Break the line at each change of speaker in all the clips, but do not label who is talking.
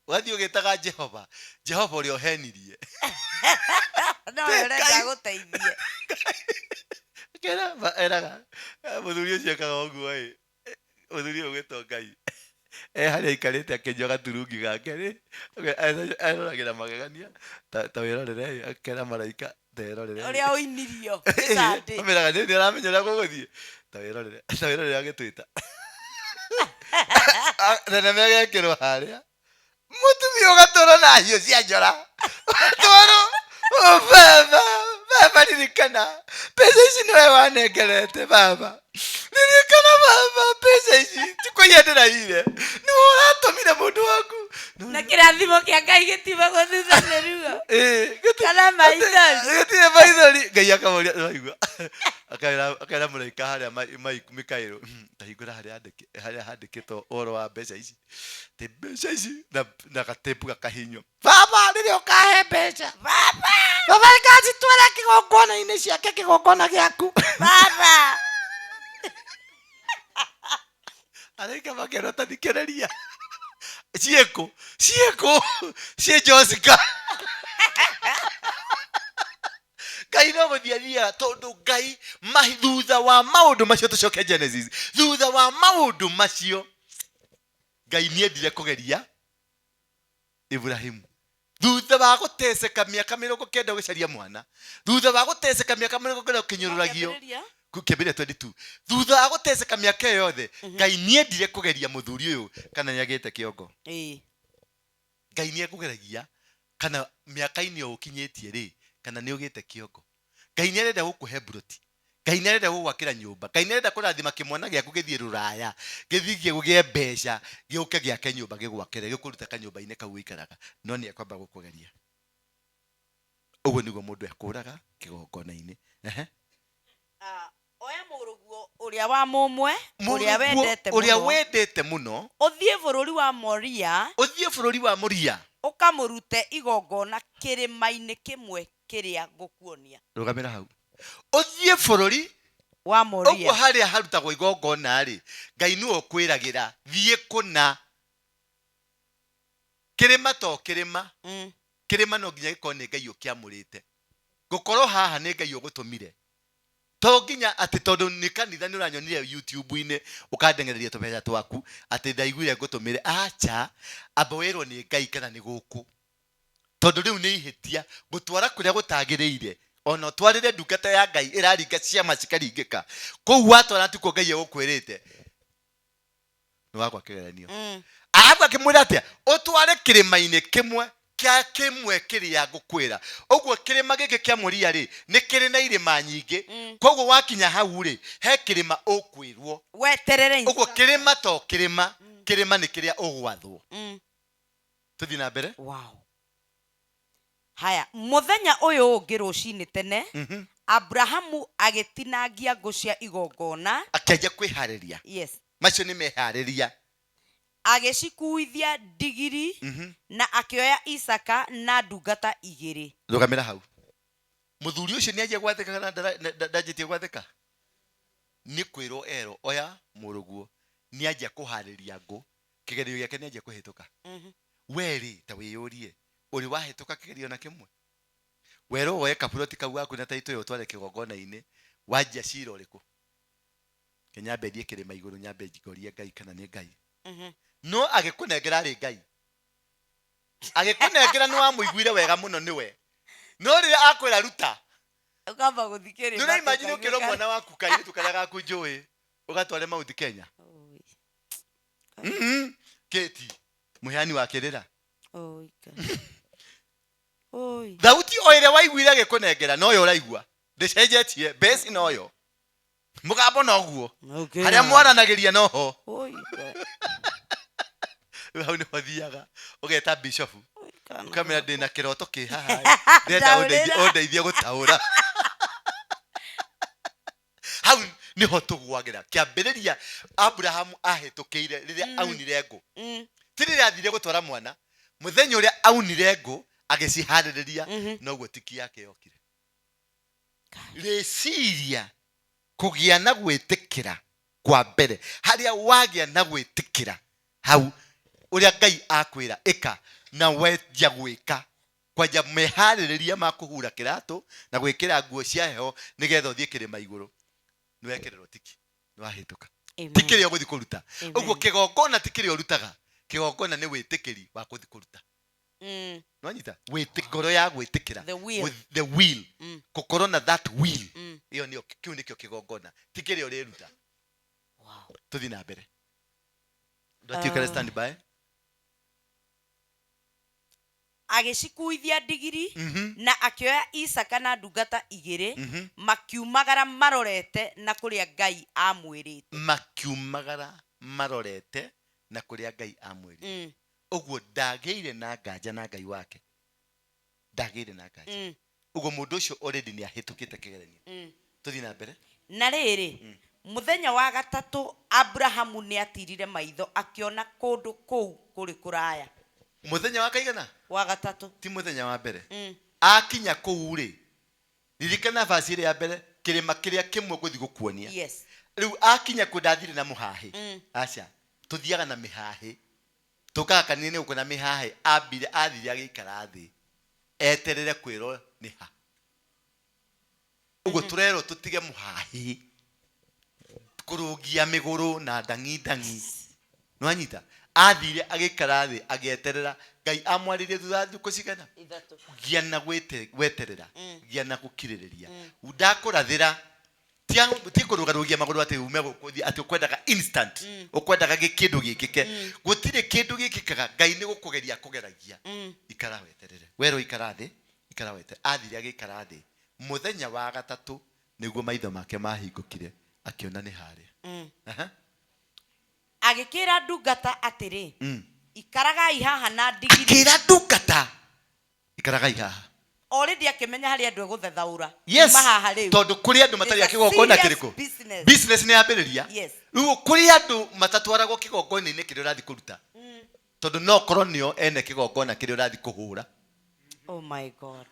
Ũgathiĩ ũgĩtaga Jehova, Jehova ũrĩa ũhenirie.
No we ũrenda agũteithie.
Akera eraga mũthuri ũcio ekaga ũguo ĩ, mũthuri ũyũ ũgwĩtwo Ngai e harĩa aikarĩte akĩnyua gaturungi gake rĩ, eroragĩra magegania ta wĩrorere ĩ, akera maraika ta wĩrorere.
Ũrĩa ũinirio nĩ Sunday.
Ameraga nĩ aramenya ũrĩa gũgũthiĩ. Ta wĩrorere, ta wĩrorere agĩtwĩta. Thenema ĩgekĩrwo harĩa. Mũtumia ũgatũrwo na hiũ cia njora. Twarwo, "Oh, baba, baba ririkana. Mbeca ici nĩwe wanengerete baba. Ririkana baba, mbeca ici ti kũiya ndĩraiyire. Nĩwe ũratũmire mũndũ waku.
Na kĩrathimo kĩa Ngai gĩtiumagwo thutha nĩ ruo.
Ĩĩ,
Kana maithori.
Gĩtirĩ maithori. Ngai akamũria, nĩwaigua. Akera akera mũraika harĩa Mikaelo, ta hingũra harĩa harĩa handĩkĩtwo ũhoro wa mbeca ici. Atĩ mbeca ici na na gatĩpu gakahinywo. Baba rĩrĩa ũkahe mbeca.
Baba.
Baba ngacitwara kĩgongona-inĩ ciake kĩgongona gĩaku.
Baba.
Araika makerwo ta thikĩrĩria. Ciĩkũ? Ciĩkũ? Ciĩ Jessica. Ngai no gũthiĩ athiaga tondũ Ngai thutha wa maũndũ macio tũcoke Genesis, thutha wa maũndũ macio Ngai nĩendire kũgeria Iburahimu. Thutha wa gũteceka mĩaka 90 ũgĩcaria mwana, thutha wa gũteceka mĩaka 90 ũkĩnyũrũragio,
Kĩambĩrĩria.
Kĩambĩrĩria 22, thutha wa gũteceka mĩaka ĩyo yothe, Ngai nĩendire kũgeria mũthuri ũyũ kana nĩagĩte kĩongo. Ngai nĩ ekũgeragia kana mĩaka-inĩ ĩyo ũkinyĩtie rĩ, kana nĩ ũgĩte kĩongo. Ngai nĩ arenda gũkũhe mburoti. Ngai nĩ arenda gũgwakĩra nyũmba. Ngai nĩ arenda kũrathima kĩmwana gĩaku gĩthiĩ rũraya, gĩthiĩ kĩgĩe mbeca, gĩũke gĩake nyũmba gĩgwakĩre, gĩkũrute kanyũmba-inĩ kau ũikaraga. No nĩ ekwamba gũkũgeria. Ũguo nĩguo mũndũ ekũraga kĩgongona-inĩ. Ehe.
Ah, oya mũrũguo ũrĩa wa mũmwe ũrĩa
Mũrũguo
wendete
ũrĩa
mũno
wendete mũno
ũthiĩ bũrũri wa Moria
ũthiĩ bũrũri wa Moria
ũkamũrute igongona kĩrĩma-inĩ kĩmwe kĩrĩa ngũkuonia.
Rũgamĩra hau. Ũthiĩ bũrũri
Wa
ũguo
Moria.
harĩa harutagwo igongona-rĩ, Ngai nĩwe ũkwĩragĩra thiĩ kũna. Kĩrĩma to kĩrĩma. Kĩrĩma no nginya gĩkorwo nĩ Ngai ũkĩamũrĩte. Gũkorwo haha nĩ Ngai ũgũtũmire. To nginya atĩ tondũ nĩ kanitha nĩ ũranyonire YouTube-inĩ ũkandengereria tũbeca twaku atĩ ndaiguire ngũtũmĩre. Acha, amba wĩrwo nĩ Ngai kana nĩ gũkũ. Tondũ rĩu nĩ ihĩtia gũtwara kũrĩa gũtagĩrĩire. Ona ũtwarĩre ndungata ya Ngai ĩraringa ciama cikaringĩka. Kũu watwara tikuo Ngai egũkwĩrĩte. Nĩ wagwa kĩgeranio. Ahabu akĩmwĩra atĩa? Ũtware kĩrĩma-inĩ kĩmwe kĩa kĩmwe kĩrĩa ngũkwĩra. Ũguo kĩrĩma gĩkĩ kĩa Moria rĩ, nĩ kĩrĩ na irĩma nyingĩ. Koguo wakinya hau rĩ, he kĩrĩma ũkwĩrwo.
Weterere
Ũguo kĩrĩma to kĩrĩma, kĩrĩma nĩ kĩrĩa ũgwathwo. Tũthiĩ na mbere.
Wow. Haya, mũthenya ũyũ ũngĩ rũcinĩ tene, Abrahamu agĩtinangia ngũ cia igongona.
Akĩanjia kwĩharĩria.
Yes.
Macio nĩ meharĩria.
Agĩcikuuithia ndigiri na akĩoya Isaaka na ndungata igĩrĩ.
Rũgamĩra hau. Mũthuri ũcio nĩ anjia gwathĩka kana ndanjĩtie gwathĩka? Nĩ kwĩrwo erwo oya mũrũguo, nĩ anjia kũharĩria ngũ. Kĩgerio gĩake nĩ anjia kũhĩtũka. We rĩ, ta wĩyũrie, ũrĩ wahĩtũka kĩgerio na kĩmwe? Werwo woe kaburoti kau gaku na taitũ ĩyo ũtware kĩgongona-inĩ, wanjia cira ũrĩkũ? Reke nyambe thiĩ kĩrĩma igũrũ nyambe ngorie Ngai kana nĩ Ngai. No agĩkũnengera arĩ Ngai. Agĩkũnengera nĩ wamũiguire wega mũno nĩwe. No rĩrĩa akwĩra ruta,
Ũkamba gũthiĩ kĩrĩma
nĩ ũraimagine
ũkaigua
ũkĩrwo mwana waku kairĩtu karĩa gaku njũĩ ũgatware Mount Kenya.
Oi.
Kĩti, mũheani wa kĩrĩra.
Oi, Ngai. Oi.
Thauti o ĩrĩa waiguire agĩkũnengera noyo ũraigua. Ndĩcenjetie, mbeci noyo. Mũgambo noguo.
Okay.
Harĩa mwaranagĩria noho.
Oi, Ngai.
Rĩu hau nĩho thiaga ũgeta bishofu
Oi, kana.
ũkamwĩra ndĩna kĩroto kĩ haha ndĩrenda
Taũrĩra.
ũndeithie gũtaũra. Hau nĩho tũgwagĩra kĩambĩrĩria. Abrahamu ahĩtũkĩire rĩrĩa aunire ngũ. Ti rĩrĩa athire gũtwara mwana, mũthenya ũrĩa aunire ngũ agĩciharĩrĩria, noguo tiki yake yokire. Rĩciria kũgĩa na gwĩtĩkĩra kwa mbere, harĩa wagĩa na gwĩtĩkĩra hau Ũrĩa Ngai akwĩra ĩka na wenjia gwĩka, kwanja meharĩrĩria ma kũhura kĩratũ na gwĩkĩra nguo cia heho nĩgetha ũthiĩ kĩrĩma igũrũ, nĩ wekĩrĩrwo tiki, nĩ wahĩtũka. Ti kĩrĩa ũgũthiĩ kũruta. Ũguo kĩgongona ti kĩrĩa ũrutaga, kĩgongona nĩ wĩtĩkĩri wa kũthiĩ kũruta. Nwanyita ngoro ya gwĩtĩkĩra.
The will.
With the will. Gũkorwo na that will. Ĩyo nĩyo, kĩu nĩkĩo kĩgongona, ti kĩrĩa ũrĩruta. Tũthiĩ na mbere. Ndwatiũkare stand by.
Agĩcikuithia ndigiri na akĩoya Isaka na ndungata igĩrĩ, makiumagara marorete na kũrĩa Ngai amwĩrĩte.
Makiumagara marorete na kũrĩa Ngai amwĩrire. Ũguo ndagĩire na nganja na Ngai wake, ndagĩire na nganja. Ũguo mũndũ ũcio already nĩ ahĩtũkĩte kĩgeranio. Tũthiĩ na mbere.
Na rĩrĩ, mũthenya wa gatatũ Aburahamu nĩ atirire maitho akĩona kũndũ kũu kũrĩ kũraya.
Mũthenya wa kaigana?
Wa gatatũ.
Ti mũthenya wa mbere. Akinya kũu rĩ, ririkana vaci ĩrĩa ya mbere, kĩrĩma kĩrĩa kĩmwe ngũthiĩ gũkuonia. Rĩu akinya kũ, ndathire na mũhahĩ? Aca, tũthiaga na mĩhahĩ, tũkaga kanitha-inĩ gũkũ na mĩhahĩ. Ambire athire agĩikara thĩ eterere kwĩrwo nĩ ha. Ũguo tũrerwo tũtige mũhahĩ, kũrũngia mĩgũrũ na ndang'i ndang'i. Nĩwanyita? Athire agĩikara thĩ agĩeterera Ngai amwarĩrie thutha wa thikũ cigana?
3.
Gĩa na gweterera, gĩa na gũkirĩrĩria. Ndakũrathĩra ti kũrũgarũgia magũrũ atĩ ume gũkũ ũthiĩ, atĩ ũkwendaga instant, ũkwendaga kĩndũ gĩkĩke. Gũtirĩ kĩndũ gĩkĩkaga. Ngai nĩ gũkũgeria akũgeragia. Ikara weterere. Werwo ikara thĩ, ikara weterere. Athire agĩikara thĩ mũthenya wa gatatũ, nĩguo maitho make mahingũkire, akĩona nĩ harĩa. Aha.
Agĩkĩra ndungata atĩrĩ, "Ikaragai haha na ndigiri."
Akĩra ndungata, "Ikaragai haha."
Already akĩmenya harĩa andũ egũthethaũra.
Yes.
Kuma haha rĩu.
Tondũ kũrĩ andũ matarĩ a
It's a
kĩgongona
serious
kĩrĩkũ?
business.
Business nĩ yambĩrĩria. Rĩu kũrĩ andũ matatwaragwo kĩgongona-inĩ kĩrĩa ũrathiĩ kũruta, tondũ no korwo nĩo ene kĩgongona kĩrĩa ũrathiĩ kũhũra.
Oh my God.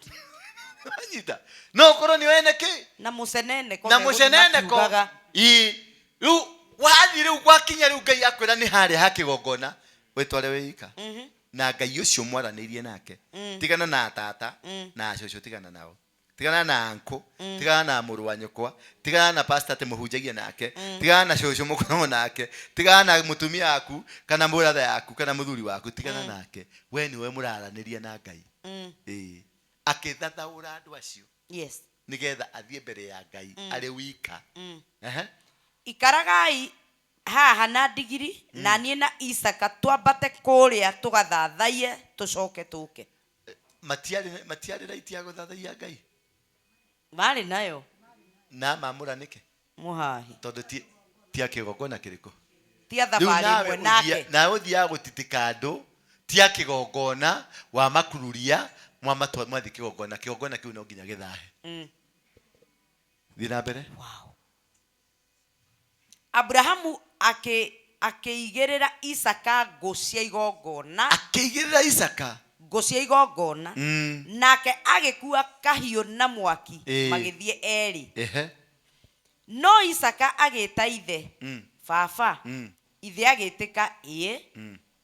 Anyita, no korwo nĩo ene kĩ
Na mũceneneko
na
megũthiĩ
mũceneneko.
makiugaga.
Ĩ, rĩu wathiĩ, rĩu gwakinya, rĩu Ngai akwĩra nĩ harĩa ha kĩgongona, wĩtware wĩika na Ngai ũcio mwaranĩirie nake. Tigana na tata na cũcũ, tigana nao, tigana na ankũ, tigana na mũrũ wa nyũkwa, tigana na pastor atĩ mũhunjagia nake, tigana na cũcũ mũkoragwo nake, tigana na mũtumia waku kana mũratha yaku kana mũthuri waku, tigana nake. We nĩwe mũraranĩria na Ngai. Ĩĩ, akĩthathaũra andũ acio nĩgetha athiĩ mbere ya Ngai arĩ wika. Ehe.
"Ikaragai haha na ndigiri, na niĩ na Isaka twambate kũrĩa tũgathathaiye, tũcoke tũke."
Matiarĩ right ya gũthathaiya Ngai?
Marĩ nayo.
Na mamũra nĩkĩ?
Mũhahi.
Tondũ ti a kĩgongona kĩrĩkũ?
Tia
Rĩu
thabarĩ
nawe
ĩmwe nake.
Nawe ũthiaga gũtitika andũ ti a kĩgongona, wamakururia, mwamatwa mwathiĩ kĩgongona, kĩgongona kĩu no nginya gĩthahe. Thiĩ na mbere.
Wow. Aburahamu akĩigĩrĩra Isaka ngũ cia igongona.
Akĩigĩrĩra Isaka
ngũ cia igongona, nake agĩkua kahiũ na mwaki, magĩthiĩ erĩ. No Isaka agĩta ithe, "Baba." Ithe agĩtĩka, "Ĩĩ,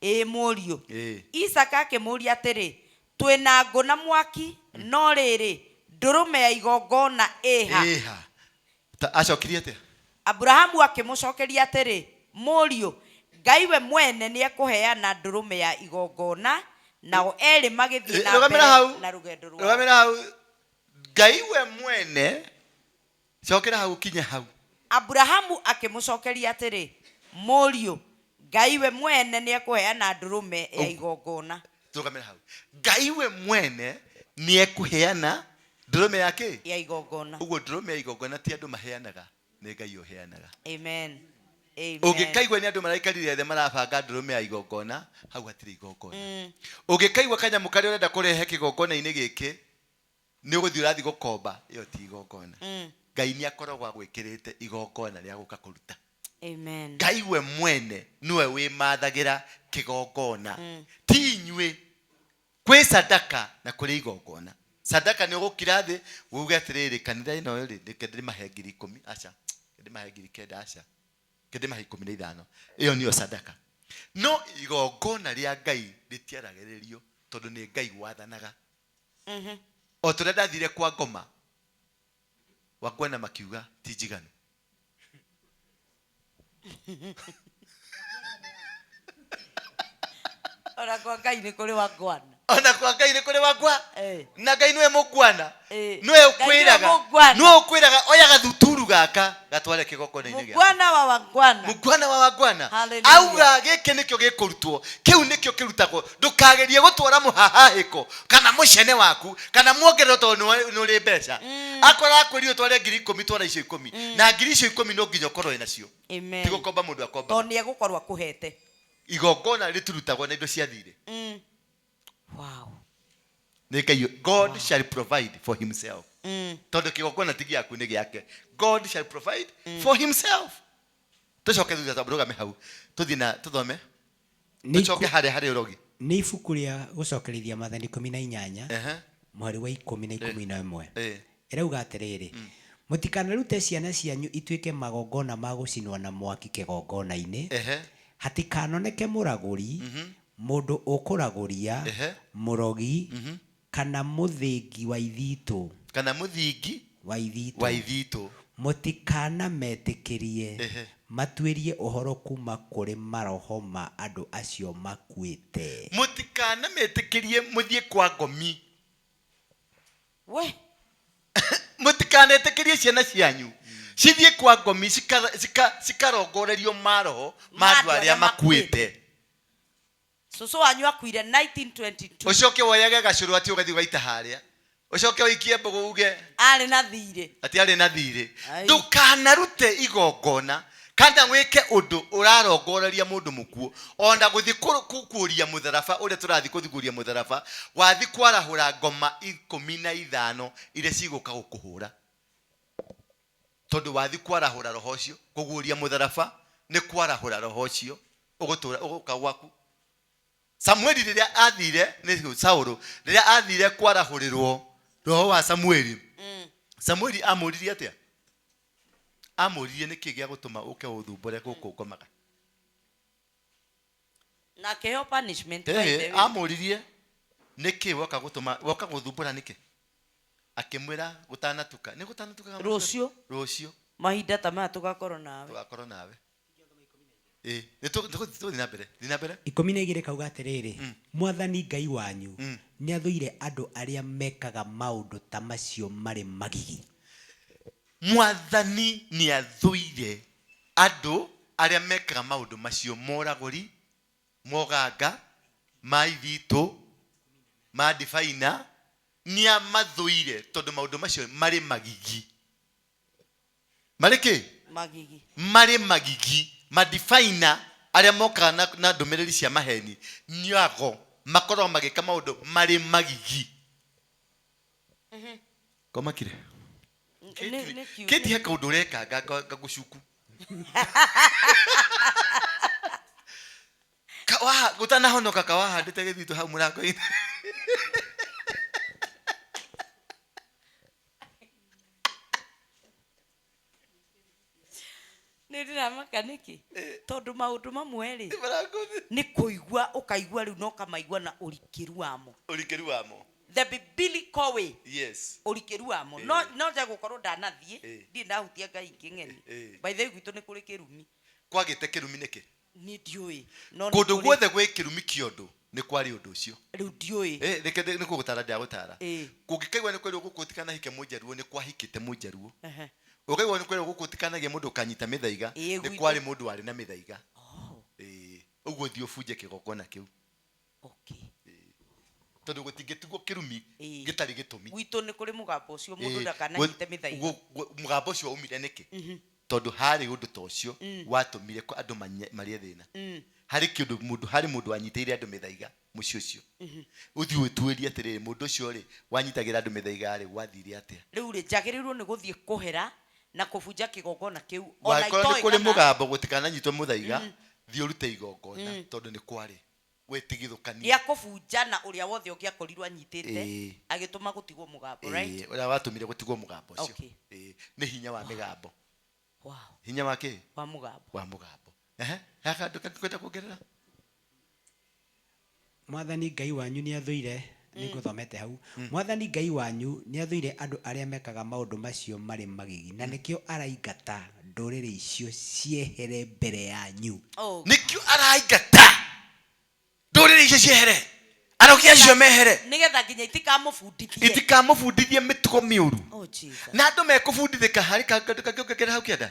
ĩĩ mũriũ." Isaka akĩmũũria atĩrĩ, "Twĩna ngũ na mwaki, no rĩrĩ, ndũrũme ya igongona ĩha?"
Ĩha? Ta acokirie atĩa?
Aburahamu akĩmũcokeria atĩrĩ, "Mũriũ, Ngai we mwene nĩ ekũheana ndũrũme ya igongona." Nao erĩ magĩthiĩ na
Rũgamĩra
mbere
hau.
na rũgendo rwao.
Rũgamĩra hau. Ngai we mwene, cokera hau, kinya hau.
Aburahamu akĩmũcokeria atĩrĩ, "Mũriũ, Ngai we mwene nĩ ekũheana ndũrũme ya igongona."
Rũgamĩra hau. Ngai we mwene nĩ ekũheana ndũrũme ya kĩ?
Ya igongona.
Ũguo ndũrũme ya igongona ti andũ maheanaga, nĩ Ngai ũheanaga.
Amen, amen.
Ũngĩkaigua nĩ andũ maraikarire thĩ marabanga ndũrũme ya igongona, hau hatirĩ igongona. Ũngĩkaigua kanyamũ karĩa ũrenda kũrehe kĩgongona-inĩ gĩkĩ nĩ ũgũthiĩ ũrathiĩ gũkomba, ĩyo ti igongona. Ngai nĩ akoragwo agwĩkĩrĩte igongona rĩa gũka kũruta.
Amen.
Ngai we mwene nĩwe wĩmathagĩra kĩgongona, ti inyuĩ. Kwĩ sadaka na kũrĩ igongona. Sadaka nĩ ũgũkira thĩ uge atĩrĩrĩ, kanitha ĩno rĩ, reke ndĩmahe 10,000, aca, reke ndĩmahe 9,000, aca, reke ndĩmahe 15. Ĩyo nĩyo sadaka. No igongona rĩa Ngai rĩtiaragĩrĩrio tondũ nĩ Ngai wathanaga. O ta ũrĩa ndathire kwa ngoma Wangwana makiuga ti njiganu.
Ona kwa Ngai nĩ kũrĩ wangwana.
Ona kwa Ngai nĩ kũrĩ wangwa.
Eh.
Na Ngai nĩwe mũngwana.
Eh.
Nĩwe
Ngai nĩwe
ũkwĩraga.
mũngwana.
Nĩwe ũkwĩraga oya gathuturu gaka gatware kĩgongona-inĩ gĩaku.
Mũngwana wa wangwana.
Mũngwana wa wangwana.
Hallelujah.
Auga gĩkĩ nĩkĩo gĩkũrutwo, kĩu nĩkĩo kĩrutagwo. Ndũkagerie gũtwara mũhahahĩko kana mũcene waku kana muongerero tondũ nĩ ũrĩ mbeca. Akorwo akwĩrire ũtware ngiri ikũmi, twara icio ikũmi. Na ngiri icio ikũmi no nginya ũkorwo wĩnacio.
Amen.
Ti gũkomba mũndũ akombaga.
Tondũ nĩ egũkorwo akũhete.
Igongona rĩtirutagwo na indo cia thirĩ.
Wow.
Nĩ Ngai, God shall provide for himself. Tondũ kĩgongona ti gĩaku, nĩ gĩake. God shall provide for himself. Tũcoke thutha, twambe rũgame hau. Tũthiĩ na tũthome.
Nĩ
Tũcoke harĩa harĩ ũrogi.
Nĩ ibuku rĩa gũcokerithia Maathani 18, mũhari wa 10 na 11. Ĩrauga atĩrĩrĩ, Mũtikanarute ciana cianyu ituĩke magongona ma gũcinwo na mwaki kĩgongona-inĩ, hatikanoneke mũragũri, mũndũ ũkũragũria, mũrogi, kana mũthingi wa ithitũ.
Kana mũthingi
wa ithitũ.
Wa ithitũ.
Mũtikanametĩkĩrie matuĩrie ũhoro kuuma kũrĩ maroho ma andũ acio makuĩte.
Mũtikanametĩkĩrie mũthiĩ kwa ngomi.
We.
Mũtikanetĩkĩrie ciana cianyu cithiĩ kwa ngomi cikarongorerio maroho ma andũ arĩa makuĩte.
Cũcũ wanyu akuire 1922.
Ũcoke woyage gacũrũ atĩ ũgathiĩ ũgaita harĩa. Ũcoke ũikie mbũgũ uge
arĩ na thirĩ.
Atĩ arĩ na thirĩ.
Ai.
Ndũkanarute igongona kana wĩke ũndũ ũrarongoreria mũndũ mũkuũ. Ona gũthiĩ kũguũria mũtharaba ũrĩa tũrathiĩ kũguũria mũtharaba, wathiĩ kwarahũra ngoma 15 iria cigũka gũkũhũra. Tondũ wathiĩ kwarahũra roho ũcio, kũguũria mũtharaba nĩ kwarahũra roho ũcio ũgũtũra ũgũka gwaku. Samueli rĩrĩa athire, nĩ Saũlũ, rĩrĩa athire kwarahũrĩrwo roho wa Samueli. Samueli amũririe atĩa? Amũririe nĩkĩ gĩa gũtũma ũke ũthumbũre gũkũ ngomaga?
Na akĩheo punishment, by the way.
Amũririe nĩkĩ woka gũtũma, woka gũthumbũra nĩkĩ? Akĩmwĩra gũtanatuka. Nĩ gũtanatuka?
Rũciũ.
Rũciũ.
Mahinda ta maya tũgakorwo nawe.
Tũgakorwo nawe. Nĩ tũgũthiĩ na mbere. Thiĩ na mbere.
12 kauga atĩrĩrĩ, Mwathani Ngai wanyu nĩathũire andũ arĩa mekaga maũndũ ta macio marĩ magigi.
Mwathani nĩathũire andũ arĩa mekaga maũndũ macio moragũri, moganga, ma ithitũ, ma ndibaina, nĩamathũire tondũ maũndũ macio marĩ magigi. Marĩ kĩ?
Magigi.
Marĩ magigi. Madifaina arĩa mokaga na ndũmĩrĩri cia maheni nĩ ago makoragwo magĩka maũndũ marĩ magigi. Komakire.
Nĩ kiugo.
Kĩti he kaũndũ ũreka ngagũcuku. Gũtanahonoka ka wahandĩte gĩthitũ hau mũrango-inĩ.
Nĩ ndĩramaka nĩkĩ? Tondũ maũndũ mamwe rĩ,
Nĩ marakũthi.
nĩ kũigua ũkaigua rĩu na ũkamaigua na ũrikĩru wamo.
Ũrikĩru wamo.
The biblical way.
Yes.
Ũrikĩru wamo. No, no nja gũkorwo ndanathiĩ, ndirĩ ndahutia Ngai ingĩ ng'eni. By the way, gwitũ nĩ kũrĩ kĩrumi.
Kwagĩte kĩrumi nĩkĩ?
Niĩ ndiũĩ. No nĩ
Kũndũ
kũrĩ.
guothe gwĩ kĩrumi kĩa ũndũ, nĩ kwarĩ ũndũ ũcio.
Rĩu ndiũĩ.
Reke nĩ kũgũtara ndĩragũtara. Kũngĩkaigua nĩ kwĩrwo gũkũ ũtikanahike mũnjaruo, nĩ kwahikĩte mũnjaruo. Ũkaigua nĩ kwĩrwo gũkũ ũtikanagie mũndũ ũkanyita mĩthaiga, nĩ
Gwitũ.
kwarĩ mũndũ warĩ na mĩthaiga.
Oh.
Ũguo thiĩ ũbunje kĩgongona kĩu.
Okay.
Tondũ gũtingĩtigwo kĩrumi gĩtarĩ gĩtũmi.
Gwitũ nĩ kũrĩ mũgambo ũcio mũndũ ndakananyite mĩthaiga.
Mũgambo ũcio waumire nĩkĩ? Tondũ harĩ ũndũ ta ũcio watũmire andũ marĩe thĩna. Harĩ kĩndũ mũndũ, harĩ mũndũ wanyitĩire andũ mĩthaiga mũciĩ ũcio. Ũthiĩ ũtuĩrie atĩrĩrĩ, mũndũ ũcio rĩ, wanyitagĩra andũ mĩthaiga rĩ, gwathire atĩa?
Rĩu rĩ, njagĩrĩirwo nĩ gũthiĩ kũhera na kũbunja kĩgongona kĩu. Ona
Wakorwo nĩ
itoĩ
kũrĩ
kana
mũgambo gũtikananyitwo mũthaiga, thiĩ ũrute igongona, tondũ nĩ kwarĩ gwĩtigithũkania.
Rĩa kũbunja na ũrĩa wothe ũngĩakorirwo anyitĩte, agĩtũma gũtigwo mũgambo, right?
Ũrĩa watũmire gũtigwo mũgambo ũcio.
Okay.
Nĩ hinya wa mĩgambo.
Wow.
Hinya wa kĩ?
Wa mũgambo.
Wa mũgambo. Ehe, he kandũ kangĩ kwenda kuongerera?
Mwathani Ngai wanyu nĩathũire, nĩngũthomete hau, Mwathani Ngai wanyu nĩathũire andũ arĩa mekaga maũndũ macio marĩ magigi, na nĩkĩo araingata ndũrĩrĩ icio ciehere mbere yanyu.
Oh.
Nĩkĩo araingata ndũrĩrĩ icio ciehere, arogi acio mehere,
nĩgetha nginya itikamũbundithie,
itikamũbundithie mĩtugo mĩũru.
Oh, Jesus.
Na andũ mekũbundithĩka harĩ kangĩ kangĩ hau kĩanda.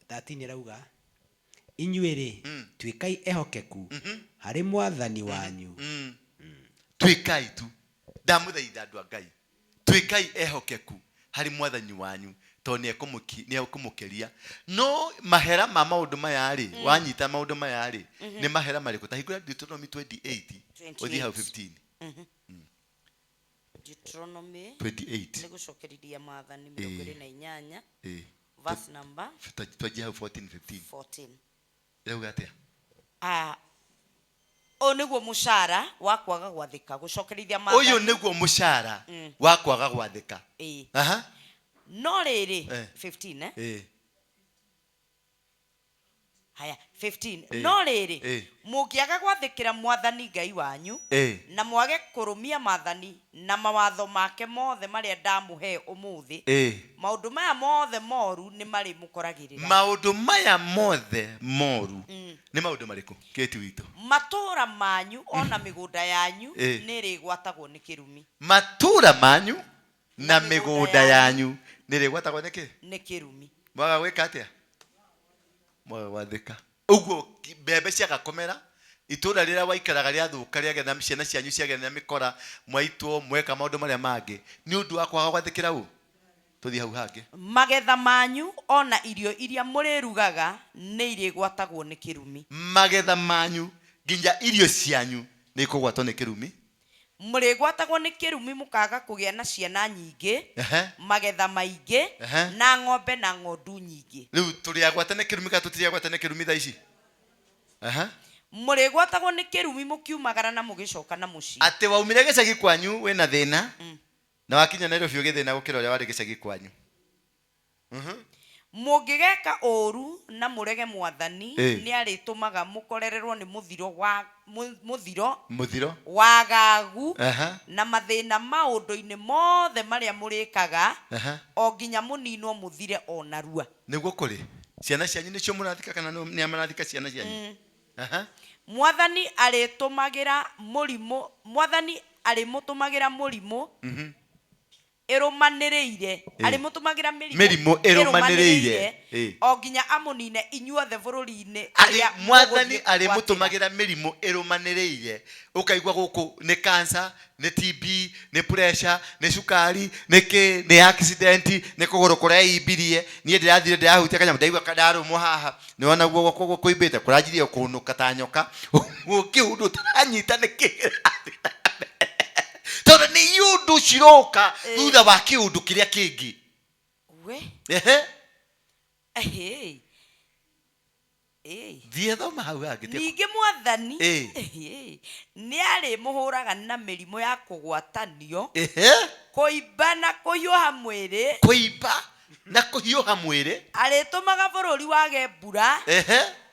13 ĩrauga, Inyuĩ-rĩ, tuĩkai ehokeku harĩ Mwathani wanyu.
Tuĩkai tu, ndamũthaitha andũ a Ngai, tuĩkai ehokeku harĩ Mwathani wanyu, tondũ nĩekũmũkeria. No mahera ma maũndũ maya rĩ, wanyita maũndũ maya rĩ, nĩ mahera marĩkũ? Ta hingũra Deuteronomy 28, ũthiĩ hau 15.
Deuteronomy
28.
Nĩ gũcokerithia maathani 28, verse number
Twanjie hau 14, 15.
14.
Ĩrauga atĩa?
Ah, ũyũ nĩguo mũcara wa kwaga gwathĩka, gũcokerithia
Ũyũ
maathani.
Nĩguo mũcara wa kwaga gwathĩka. Aha.
No rĩrĩ, 15, eh? Haya, 15. No rĩrĩ, mũngĩaga gwathĩkĩra Mwathani Ngai wanyu, na mwage kũrũmia maathani na mawatho make mothe marĩa ndamũhe ũmũthĩ, maũndũ maya mothe moru nĩ marĩmũkoragĩrĩra.
Maũndũ maya mothe moru nĩ maũndũ marĩkũ, kĩti witũ?
Matũũra manyu ona mĩgũnda yanyu nĩ ĩrĩgwatagwo nĩ kĩrumi.
Matũũra manyu na
na mĩgũnda
mĩgũnda yanyu nĩ ĩrĩgwatagwo nĩ kĩ?
Nĩ kĩrumi.
Mwaga gwĩka atĩa? Mwaga gwathĩka. Ũguo mbembe ciaga kũmera, itũũra rĩrĩa waikaraga rĩathũka, rĩagĩa na ciana cianyu ciagĩa na mĩkora, mwaitwo, mweka maũndũ marĩa mangĩ nĩ ũndũ wa kwaga gwathĩkĩra. Ũ tũthiĩ hau hangĩ.
Magetha manyu ona irio iria mũrĩrugaga nĩ irĩgwatagwo nĩ kĩrumi.
Magetha manyu nginya irio cianyu nĩ ikũgwatwo nĩ kĩrumi.
Mũrĩgwatagwo nĩ kĩrumi, mũkaga kũgĩa na ciana nyingĩ, magetha maingĩ, na ng'ombe na ng'ondu nyingĩ.
Rĩu tũrĩ agwate nĩ kĩrumi kana tũtirĩ agwate nĩ kĩrumi thaa ici?
Mũrĩgwatagwo nĩ kĩrumi mũkiumagara na mũgĩcoka na mũciĩ.
Atĩ waumire gĩcagi kwanyu wĩna thĩna, na wakinya Nairobi ũgĩthĩna gũkĩra ũrĩa warĩ gĩcagi kwanyu.
Mũngĩgeka ũũru na mũrege Mwathani, nĩ arĩtũmaga mũkorererwo nĩ mũthiro wa mũthiro,
mũthiro,
wagagu, na mathĩna maũndũ-inĩ mothe marĩa mũrĩkaga, o nginya mũninwo mũthire o narua.
Nĩguo kũrĩ ciana cianyu nĩcio mũrathika kana nĩa marathika ciana cianyu?
Mwathani arĩtũmagĩra mũrimũ, Mwathani arĩmũtũmagĩra mũrimũ ĩrũmanĩrĩire, arĩmũtũmagĩra mĩrimũ
Mĩrimũ ĩrũmanĩrĩire.
O nginya amũnine inyuothe bũrũri-inĩ
arĩ
ũrĩa
Mwathani
mũgũthiĩ
arĩ
kũgwatĩra.
Mũtũmagĩra mĩrimũ ĩrũmanĩrĩire, ũkaigua gũkũ nĩ cancer, nĩ TB, nĩ pressure, nĩ cukari, nĩ kĩ, nĩ accident, nĩ kũgũrũ kũreimbirie. Niĩ ndĩrathire ndĩrahutia kanyamũ, ndaigua ndarũmwo haha, nĩ wona guoko kũimbĩte, kũranjirie kũnũka ta nyoka. Kĩũndũ ũtaranyita nĩ kĩ kĩrathiĩ na mbere, tondũ nĩ iũndũ ciroka thutha wa kĩũndũ kĩrĩa kĩngĩ.
We. Ehe.
Thiĩ thoma hau hangĩ.
Ningĩ Mwathani nĩ arĩmũhũraga na mĩrimũ ya kũgwatanio, kũimba na kũhiũha mwĩrĩ.
Kũimba na kũhiũha mwĩrĩ.
Arĩtũmaga bũrũri wage mbura,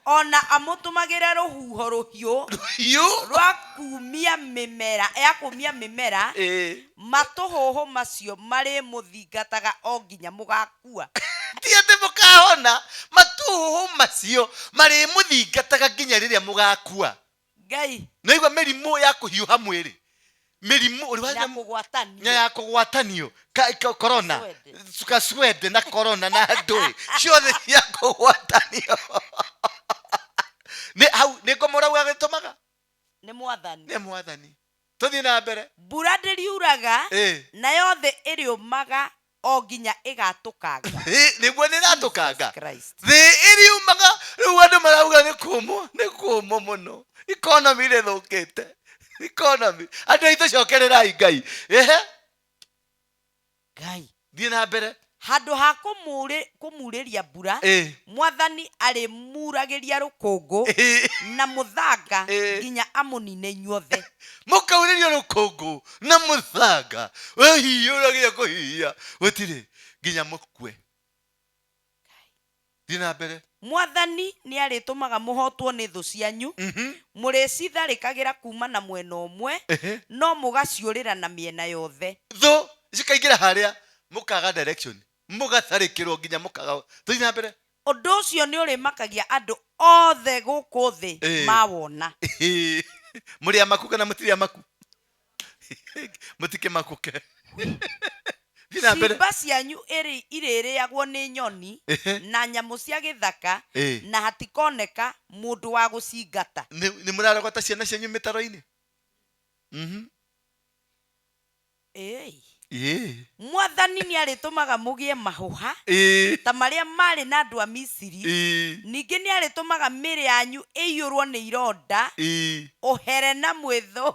ona amũtũmagĩre rũhuho rũhiũ
rũhiũ
rwa kumia mĩmera, ya kũmia mĩmera. Matũhũhũ macio marĩmũthingataga o nginya mũgakua.
Ti atĩ mũkahona, matũhũhũ macio marĩmũthingataga nginya rĩrĩa mũgakua.
Ngai.
Naigua mĩrimũ ya kũhiũha mwĩrĩ, mĩrimũ ũrĩ
ya kũgwatanio.
Na ya kũgwatanio, corona.
Kaswende.
Kaswende na corona na ndũĩ ciothe cia kũgwatanio. Nĩ hau nĩ ngomorauga gĩtũmaga
nĩ Mwathani.
Nĩ Mwathani. Tũthiĩ na mbere.
Mbura ndĩriuraga, nayo thĩ ĩrĩũmaga o nginya ĩgatũkanga.
Nĩguo nĩ ĩratũkanga.
Jesus Christ.
Thĩ ĩriumaga. Rĩu andũ marauga nĩ kũmũ, nĩ kũmũ mũno, economy rĩthũkĩte, economy. Andũ aitũ, cokererai Ngai. Ehe.
Ngai.
Thiĩ na mbere.
Handũ ha kũmurĩria mbura, Mwathani arĩmuragĩria rũkũngũ na mũthanga nginya amũnine inyuothe.
Mũkaurĩrio rũkũngũ na mũthanga, wĩhiũragia kũhihia gũtirĩ nginya mũkue. Thiĩ na mbere.
Mwathani nĩ arĩtũmaga mũhotwo nĩ thũ cianyu, mũrĩcitharĩkagĩra kuma na mwena ũmwe, no mũgaciũrĩra na mĩena yothe.
Thũ cikaingĩra harĩa mũkaga direction, mũgatharĩkĩrwo nginya mũkaga. Tũthiĩ na mbere.
Ũndũ ũcio nĩ ũrĩmakagia andũ othe gũkũ thĩ mawona.
Mũrĩ amaku kana mũtirĩ amaku? Mũtikĩmakũke. Thiĩ na mbere.
Ciimba cianyu irĩrĩagwo nĩ nyoni na nyamũ cia gĩthaka, na hatikoneka mũndũ wa gũcingata.
Nĩ mũrarogota ciana cianyu mĩtaro-inĩ?
Ĩĩ. Mwathani nĩ arĩtũmaga mũgĩe mahũha ta marĩa maarĩ na andũ a Misiri, ningĩ nĩ arĩtũmaga mĩĩrĩ yanyu ĩiyũrwo nĩ ironda, ũhere na mwĩthũ.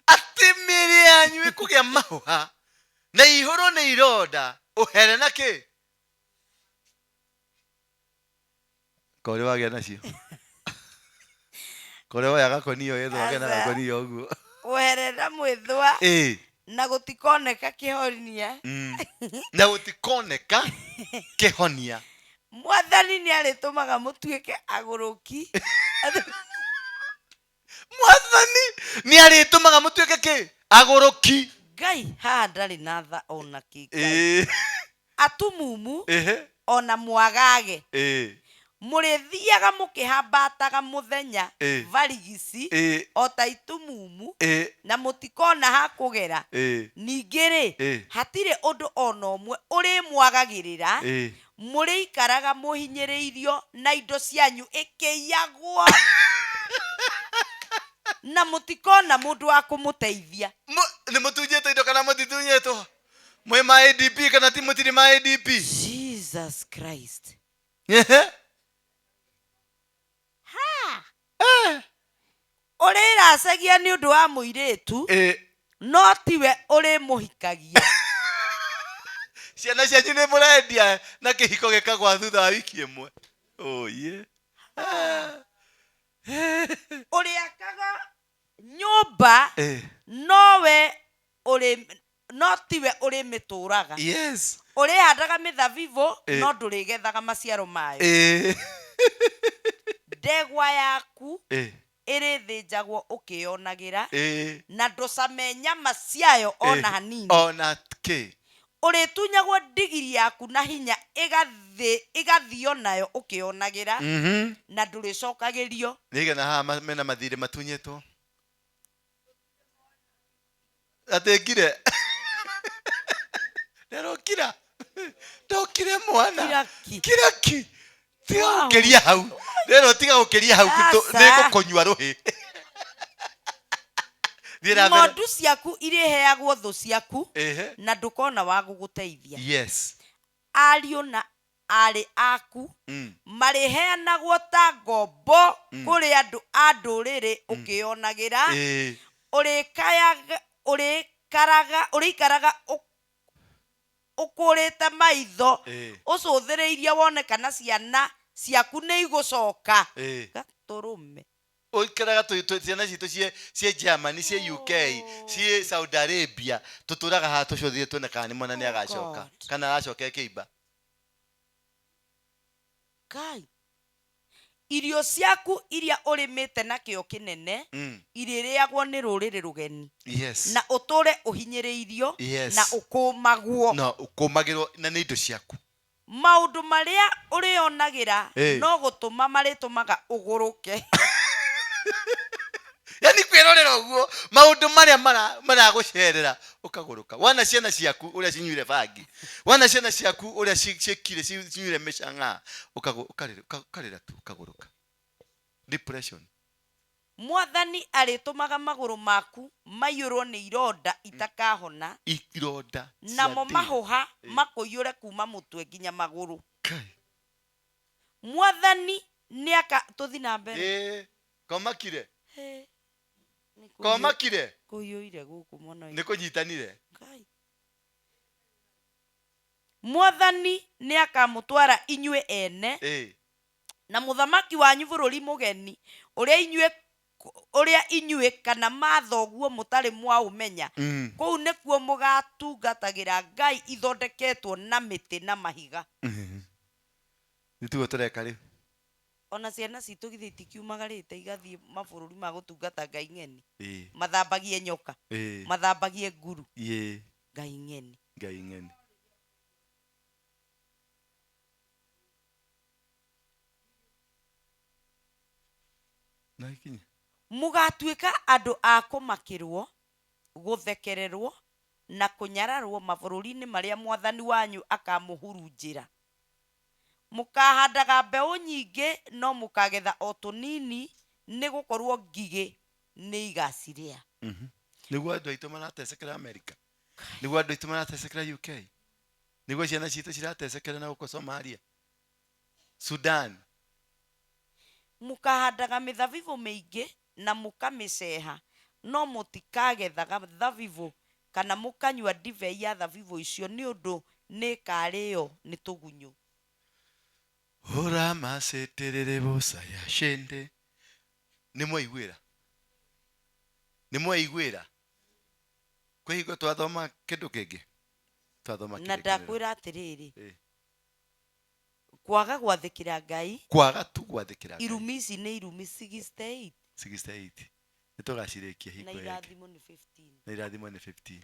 Atĩ mĩĩrĩ yanyu ĩkũgĩa mahũha na ĩihũrwo nĩ ironda, ũhere na kĩ? Korĩ wagĩa nacio. Korĩ woya gakonio ĩthwo wagĩa na
Aca.
gakonio ũguo.
Ũhere na mwĩthũa na gũtikoneka kĩhonia.
Na gũtikoneka kĩhonia.
Mwathani nĩ arĩtũmaga mũtuĩke agũrũki.
Mwathani nĩ arĩtũmaga mũtuĩke kĩ? Agũrũki.
Ngai haha ndarĩ na tha ona kĩ, Ngai. Atumumu ona mwagage. Mũrĩthiaga mũkĩhambataga mũthenya barigici o ta itumumu, na mũtikona ha kũgera. Ningĩ-rĩ, hatirĩ ũndũ o na ũmwe ũrĩmwagagĩrĩra, mũrĩikaraga mũhinyĩrĩirio na indo cianyu ĩkĩiyagwo, na mũtikona mũndũ wa kũmũteithia.
Nĩ mũtunyĩtwo indo kana mũtitunyĩtwo? Mwĩ ma ADP kana ti mũtirĩ ma ADP?
Jesus Christ. Ha! Ũrĩracagia nĩ ũndũ wa mũirĩtu, no tiwe ũrĩmũhikagia.
Ciana cianyu nĩ mũrendia na kĩhiko gĩkagwa thutha wa wiki ĩmwe. Oye.
Ũrĩakaga nyũmba, nowe ũrĩ no tiwe ũrĩmĩtũũraga. Ũrĩhandaga mĩthabibũ, no ndũrĩgethaga maciaro mayo. Ndegwa yaku ĩrĩthĩnjagwo ũkĩyonagĩra, na ndũcame nyama ciayo o na hanini.
Ona kĩ.
Ũrĩtunyagwo ndigiri yaku na hinya ĩgathio nayo ũkĩyonagĩra, na ndũrĩcokagĩrio.
Nĩ igana haha mena mathirĩ matunyĩtwo? Atĩ ngire. Nderokira. Ndokire mwana.
Kiraki.
Kiraki. Tiga gũkĩria hau. Rero tiga gũkĩria hau.
Aca.
Nĩ ngũkũnyua rũhĩ. Thiĩ na mbere.
Ng'ondu ciaku irĩheagwo thũ ciaku, na ndũkona wa gũgũteithia. Ariũ na aarĩ aku marĩheanagwo ta ngombo kũrĩ andũ a ndũrĩrĩ ũkĩyonagĩra. Ũrĩkayaga, ũrĩikaraga, ũrĩikaraga ũkũrĩte maitho, ũcũthĩrĩirie wone kana ciana ciaku nĩ igũcoka. Gatũrũme.
Ũikaraga ciana citũ ciĩ Germany, ciĩ UK, ciĩ Saudi Arabia, tũtũraga haha tũcũthĩrĩrie tuone kana nĩ mwana nĩ
Oh
agacoka
God.
kana aracoka ĩkĩimba.
Ngai. Irio ciaku iria ũrĩmĩte na kĩo kĩnene irĩrĩagwo nĩ rũrĩrĩ rũgeni. Na ũtũre ũhinyĩrĩirio na ũkũmagwo.
Na ũkũmagĩrwo na nĩ indo ciaku.
Maũndũ marĩa ũrĩonagĩra no gũtũma marĩtũmaga ũgũrũke.
Yani kwĩrorera ũguo maũndũ marĩa maragũcerera ũkagũrũka. Wana ciana ciaku ũrĩa cinyuire bangi, wana ciana ciaku ũrĩa ciĩkire, cinyuire mĩcang'aa, ũkarĩra tu ũkagũrũka. Depression.
Mwathani arĩtũmaga magũrũ maku maiyũrwo nĩ ironda itakahona,
Ironda cia
namo
ndĩa.
mahũha makũiyũre kuma mũtwe nginya magũrũ.
Kai.
Mwathani nĩaka tũthi na mbere.
Komakire.
Ĩ, nĩ
Komakire.
kũiyũire gũkũ mwana
Nĩ kũnyitanire.
Ngai. Mwathani nĩakamũtwara inyuĩ ene na mũthamaki wanyu bũrũri mũgeni ũrĩa inyuĩ kana mathoguo mũtarĩ mwaũmenya. Kũu nĩkuo mũgatungatagĩra Ngai ithondeketwo na mĩtĩ na mahiga.
Nĩ tiguo tũreka rĩu.
Ona ciana citũ githĩ itikiumagarĩte igathiĩ mabũrũri ma gũtungata ngai ng'eni?
Ĩĩ.
Mathambagie nyoka.
Ĩĩ.
Mathambagie nguru.
Ĩĩ.
Ngai ng'eni.
Ngai ng'eni. Na ikinye.
Mũgatuĩka andũ a kũmakĩrwo, gũthekererwo na kũnyararwo mabũrũri-inĩ marĩa Mwathani wanyu akamũhurunjĩra. Mũkahandaga mbeũ nyingĩ no mũkagetha o tũnini, nĩ gũkorwo ngigĩ nĩ igacirĩa.
Nĩguo andũ aitũ maratecekera America, nĩguo andũ aitũ maratecekera UK, nĩguo ciana citũ ciratecekera na gũkũ Somalia, Sudan.
Mũkahandaga mĩthabibũ mĩingĩ na mũkamĩceha, no mũtikagethaga thabibũ kana mũkanyua ndibei ya thabibũ icio, nĩ ũndũ nĩĩkarĩĩo nĩ tũgunyũ.
Hũra macĩtĩrĩrĩ bosa ya shende. Nĩ mwaiguĩra? Nĩ mwaiguĩra? Kwĩ hingo twathoma kĩndũ kĩngĩ? Twathoma
Na
kĩrĩkanĩro.
Ndakwĩra atĩrĩrĩ,
Ĩ.
kwaga gwathĩkĩra Ngai,
Kwaga tu gwathĩkĩra Ngai.
Irumi ici nĩ irumi 68.
68. Nĩ tũgacirĩkia
Na
hingo ĩngĩ.
Irathimo nĩ 15.
Na irathimo nĩ 15.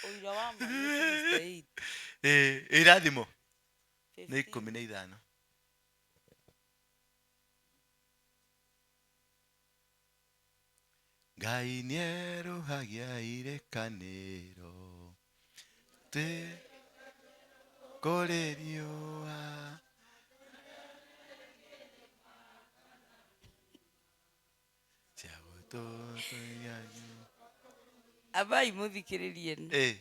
Ũira wa ma nĩ 68.
Ĩ, irathimo nĩ
15.
15. Ngai nĩerũhagia irĩkanĩro twĩ kũrĩ riũa. Cia gũtũtũria.
Ambai mũthikĩrĩrie nĩ.
Ĩ.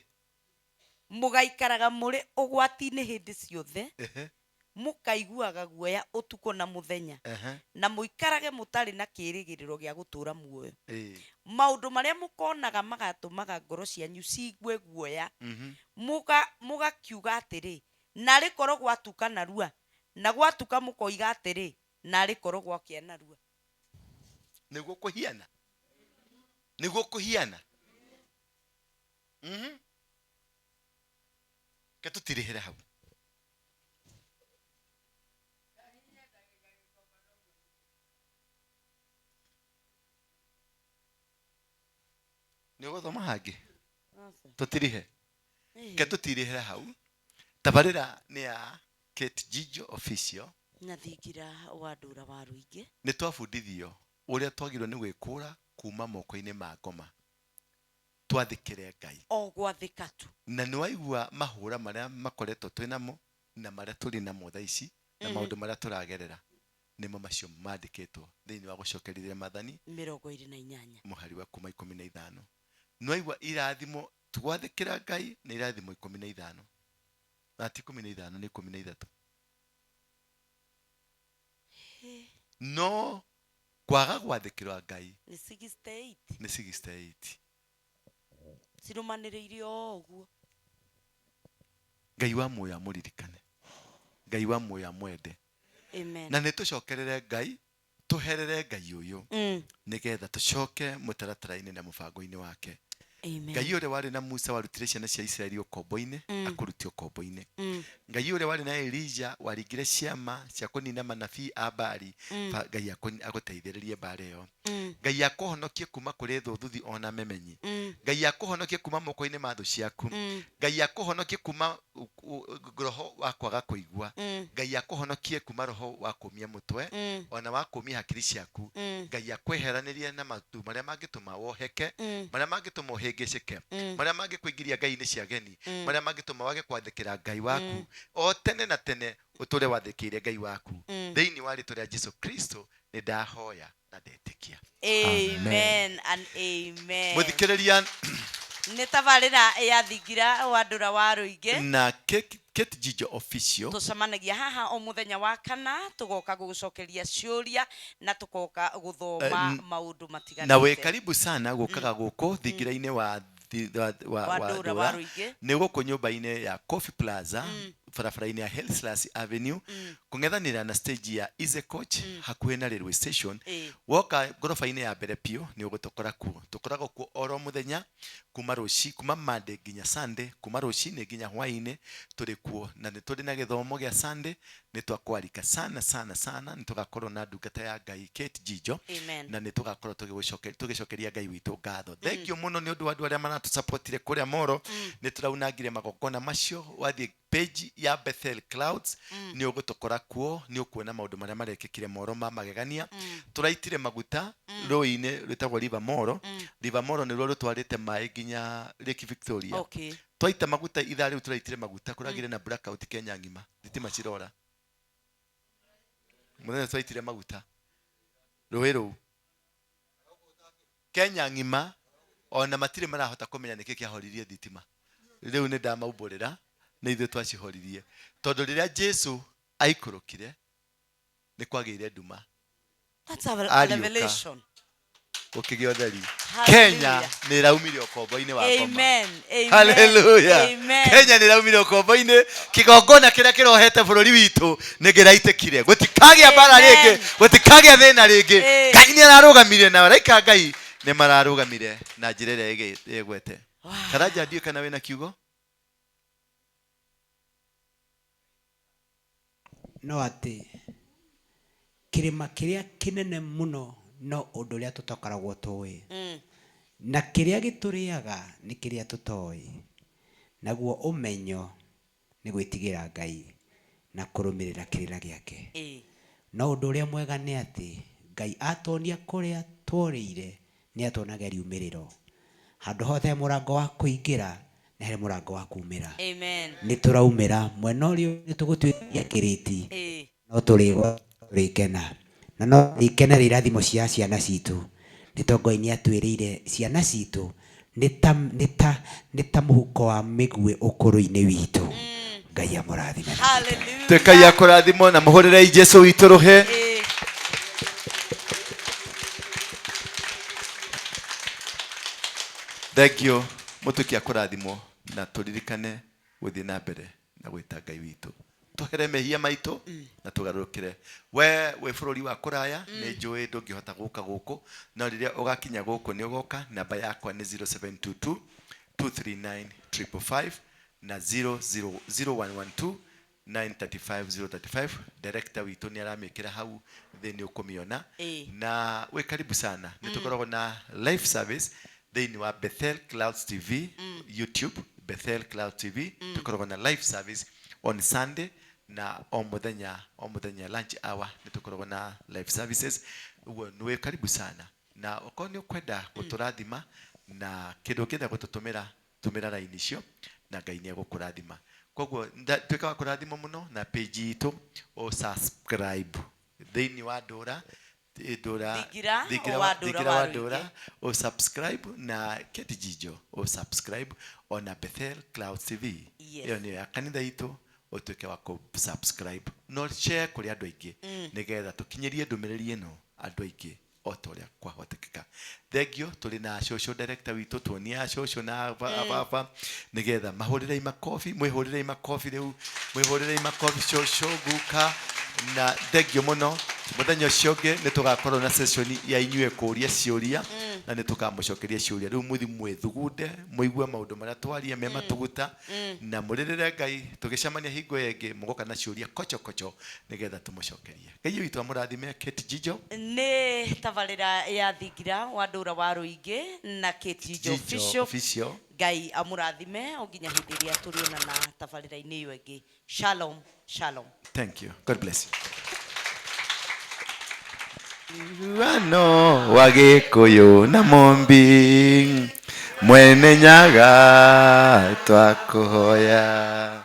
Mũgaikaraga mũrĩ ũgwati-inĩ hĩndĩ ciothe,
Ehe.
Mũkaiguaga guoya ũtukũ na mũthenya,
Ehe.
Na mũikarage mũtarĩ na kĩĩrĩgĩrĩro gĩa gũtũũra muoyo.
Ĩ.
Maũndũ marĩa mũkonaga magatũmaga ngoro cianyu ciigue guoya, Mũgakiuga atĩrĩ, narĩ korwo gwatuka narua, na gwatuka mũkoiga atĩrĩ, narĩ korwo gwakĩa narua.
Nĩguo kũhiana. Nĩguo kũhiana. Ke tũtirĩhĩre hau. Nĩ ũgũthoma hangĩ? Tũtirihe. Ke tũtirĩhĩre hau. Tabarĩra nĩ ya Kate Jijo Official.
Na thingira wa ndũra wa rũingĩ.
Nĩ twabundithio ũrĩa twagĩrĩirwo nĩ gwĩkũra kuma moko-inĩ ma ngoma. Twathĩkĩre Ngai.
O gwathĩka tu.
Na nĩ waigua mahũra marĩa makoretwo twĩ namo na marĩa tũrĩ namo thaa ici na maũndũ marĩa tũragerera nĩmo macio mandĩkĩtwo thĩinĩ wa gũcokerithia maathani
28.
Mũhari wa kuma 15. Nĩ waigua irathimo twathĩkĩra Ngai nĩ irathimo 15. Na ti 15 nĩ 13. No kwaga gwathĩkĩra Ngai
nĩ 68.
Nĩ 68.
Cirũmanĩrĩire o ũguo.
Ngai wa muoyo amũririkane. Ngai wa muoyo amwende.
Amen.
Na nĩ tũcokerere Ngai, tũherere Ngai ũyũ. Nĩgetha tũcoke mũtaratara-inĩ na mũbango-inĩ wake.
Amen.
Ngai ũrĩa warĩ na Musa warutire ciana cia Isiraeli ũkombo-inĩ, akũrutie ũkombo-inĩ. Ngai ũrĩa warĩ na Elijah waringire ciama cia kũnina manabii a Baali, Ngai agũteithĩrĩrie mbara ĩyo. Ngai akũhonokie kuma kũrĩ thũ thuthi ona memenyi. Ngai akũhonokie kuma moko-inĩ ma thũ ciaku. Ngai akũhonokie kuma roho wa kwaga kũigua. Ngai akũhonokie kuma roho wa kũmia mũtwe, ona wa kũmia hakiri ciaku. Ngai akweheranĩrie na matu marĩa mangĩtũma woheke, marĩa mangĩtũma ũhĩngĩcĩke, marĩa mangĩkũingĩria ngai-inĩ cia ageni, marĩa mangĩtũma wage kwathĩkĩra Ngai waku. O tene na tene ũtũre wathĩkĩire Ngai waku. Thĩinĩ wa rĩtwa rĩa Jesu Kristo nĩ ndahoya na ndetĩkia.
Amen and amen.
Mũthikĩrĩria.
Nĩ tabarĩra ya thingira wa ndũra wa rũingĩ.
Na Kate Jijo Official.
Tũcemanagia haha o mũthenya wa kana, tũgoka gũgũcokeria ciũria na tũgoka gũthoma maũndũ matiganĩte.
Na wĩ karibu sana gũkaga gũkũ thingira-inĩ wa
Wa
wa
ndũra
ndũra.
wa rũingĩ.
Nĩ gũkũ nyũmba-inĩ ya Coffee Plaza. Barabara-inĩ ya Helslas Avenue, kũng'ethanĩra na stage ya Easy Coach, hakuhĩ na railway station. Woka ngoroba-inĩ ya mbere biũ nĩ ũgũtũkora kuo. Tũkoragwo kuo oro mũthenya kuma rũci kuma Monday nginya Sunday, kuma rũcinĩ nginya hwaĩ-inĩ tũrĩ kuo, na nĩ tũrĩ na gĩthomo gĩa Sunday. Nĩ twakwarika sana sana sana. Nĩ tũgakorwo na ndungata ya Ngai Kate Jijo.
Amen.
Na nĩ tũgakorwo tũgĩcokeria Ngai witũ ngatho. Thank you mũno nĩ ũndũ wa andũ arĩa maratũsupportire kũrĩa Moro. Nĩ tũraunangire magongona macio. Wathiĩ page ya Bethel Clouds nĩ ũgũtũkora kuo, nĩ ũkuona maũndũ marĩa marekĩkire Moro ma magegania. Tũraitire maguta rũĩ-inĩ rwĩtagwo River Moro. River Moro nĩruo rũtwarĩte maĩ nginya Lake Victoria. Twaita maguta ithaa rĩu tũraitire maguta, kũragire na blackout Kenya ng'ima, thitima cirora. Mũthenya twaitire maguta rũĩ rũu Kenya ng'ima, ona matirĩ marahota kũmenya nĩkĩ kĩahoririe thitima. Rĩu nĩ ndamaumbũrĩra nĩ ithuĩ twacihoririe, tondũ rĩrĩa Jesu aikũrũkire nĩ kwagĩire nduma.
That's a
Ariũka.
revelation.
Gũkĩgĩa ũtheri.
Hallelujah.
Kenya nĩ ĩraumire ũkombo-inĩ wa ngoma.
Amen. Amen.
Haleluya.
Amen.
Kenya nĩ ĩraumire ũkombo-inĩ. Kĩgongona kĩrĩa kĩrohete bũrũri witũ nĩ kĩraitĩkire. Gũtikagĩa mbara
Amen.
rĩngĩ, gũtikagĩa thĩna rĩngĩ. Ngai nĩ ararũgamire na araika a Ngai nĩ mararũgamire na njĩra ĩrĩa ĩgwete. Karanja, ndiũĩ kana wĩna kiugo.
No atĩ kĩrĩma kĩrĩa kĩnene mũno no ũndũ ũrĩa tũtakoragwo tũĩ, na kĩrĩa gĩtũrĩaga nĩ kĩrĩa tũtoĩ. Naguo ũmenyo nĩ gwĩtigĩra Ngai na kũrũmĩrĩra kĩrĩra gĩake. No ũndũ ũrĩa mwega nĩ atĩ Ngai atonia kũrĩa tworĩire nĩ atuonagia riumĩrĩro. Handũ hothe he mũrango wa kũingĩra nĩ harĩ mũrango wa kumĩra.
Amen.
Nĩ tũraumĩra mwena ũrĩa nĩ tũgũtuĩkia kĩrĩti, no tũrĩkena na no tũrĩkenera irathimo cia ciana citũ, nĩ tondũ Ngai nĩ atwĩrĩire ciana citũ nĩ ta mũhuko wa mĩguĩ ũkũrũ-inĩ witũ. Ngai amũrathime na
Hallelujah.
Tuĩkai a kũrathimwo na mũhũrĩrei Jesu witũ rũhĩ. Thank you. Mũtuĩke a kũrathimwo na tũririkane gũthiĩ na mbere na gwĩta Ngai witũ tũhere mehia maitũ na tũgarũrũkĩre. We wĩ bũrũri wa kũraya, nĩ njũĩ ndũngĩhota gũka gũkũ, no rĩrĩa ũgakinya gũkũ nĩ ũgoka. Namba yakwa nĩ 0722 239 555 na 00 0112 935 035. Director witũ nĩ aramĩkĩra hau thĩ, nĩ ũkũmĩona. Na wĩ karibu sana. Nĩ tũkoragwo na live service thĩinĩ wa Bethel Clouds TV, YouTube Bethel Cloud TV. Tũkoragwo na live service on Sunday na o mũthenya, o mũthenya lunch hour nĩ tũkoragwo na live services. Ũguo nĩ wĩ karibu sana, na okorwo nĩ ũkwenda gũtũrathima na kĩndũ ũngĩenda gũtũtũmĩra, tũmĩra raini icio na Ngai nĩ egũkũrathima. Koguo tuĩka wa kũrathimwo mũno na page itũ, o subscribe thĩinĩ wa Ndũra Ndũra.
Thingira
Thingira
wa Ndũra
Thingira
wa
wa
Rũingĩ.
Ndũra, o subscribe na Kate Jijo, o subscribe ona Bethel Cloud TV. Ĩyo nĩyo ya kanitha itũ. Ũtuĩke wa kũ subscribe no share kũrĩ andũ aingĩ, nĩgetha tũkinyĩrie ndũmĩrĩri ĩno andũ aingĩ o ta ũrĩa kwahotekeka. Thengio. Tũrĩ na cũcũ director witũ, tuonie cũcũ na baba nĩgetha mahũrĩrei makobi. Mwĩhũrĩrei makobi rĩu, mwĩhũrĩrei makobi cũcũ, guka, na thengio mũno. Mũthenya ũcio ũngĩ nĩ tũgakorwo na session ya inyuĩ kũũria ciũria na nĩ tũkamũcokeria ciũria. Rĩu mũthi mwĩthugunde, mũigue maũndũ marĩa twaria me matuguta na mũrĩrĩre Ngai. Tũgĩcemania hingo ĩyo ĩngĩ, mũgoka na ciũria kocho kocho nĩgetha tũmũcokerie. Ngai witũ amũrathime. Kate Jijo.
Nĩ tabarĩra ya Thingira wa Ndũra wa Rũingĩ na Kate Jijo
Jijo
Official.
Official.
Ngai amũrathime o nginya hĩndĩ ĩrĩa tũrĩonana tabarĩra-inĩ ĩyo ĩngĩ. Shalom, shalom.
Thank you. God bless you. Iguano wa Gĩkũyũ na Mũmbi, Mwene Nyaga twakũhoya.